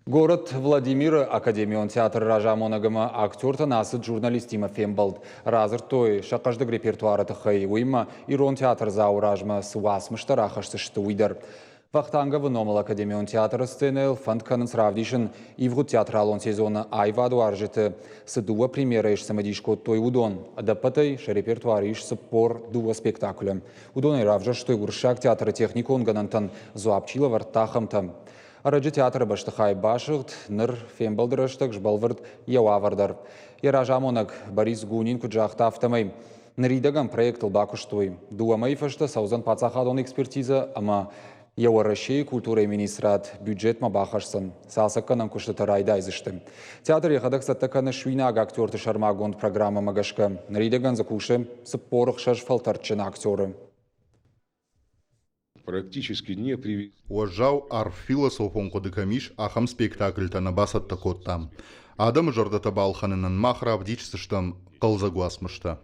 Город Владимиры академион театры разамонӕг ӕмӕ актертӕн ацыд журналисттимӕ фембӕлд. Радзырдтой сӕ хъӕздыг репертуары тыххӕй, уыимӕ ирон театрдзауы размӕ цы уацмыстӕ рахӕсдзысты, уый дӕр. Вахтанговы номыл академион театры сценӕйыл фӕнд кӕнынц равдисын ивгъуыд театралон сезоны аивадуарзджыты цы дыууӕ премьерӕйы сцымыдис кодтой, уыдон. Ӕдӕппӕтӕй сӕ репертуары ис 42 спектаклы. Уыдонӕй равзӕрстой уырыссаг театры техникон гӕнӕнтӕн дзуапп чи лӕвӕрдта, ахӕмтӕ. Ӕрӕджы театры бӕстыхай басыгъд, ныр фембӕлды рӕстӕг сбӕлвырд йӕ уавӕр дӕр. Йӕ разамонӕг Борис Гунин куыд загъта, афтӕмӕй ныридӕгӕн проектыл бакуыстой. Дыууӕ мӕйы фӕстӕ цӕудзӕн паддзахадон экспертизӕ ӕмӕ йӕ Уӕрӕсейы культурӕйы министрад бюджетмӕ бахӕсдзӕн. Цалцӕггӕнӕн куыстытӕ райдайдзысты. Театр йӕхӕдӕг цӕттӕ кӕны суинаг актерты сӕрмагонд программӕмӕ гӕсгӕ. Ныридӕгӕн дзы кусы 46 фӕлтӕрдджын актеры. Практически не при... Уӕззау арф философон хъуыды кӕм ис, ахӕм спектакльтӕ нӕ бацӕттӕ кодтам. Адӕмы зӕрдӕтӕ балхӕнынӕн мах равдисдзыстӕм хъӕлдзӕг уацмыстӕ.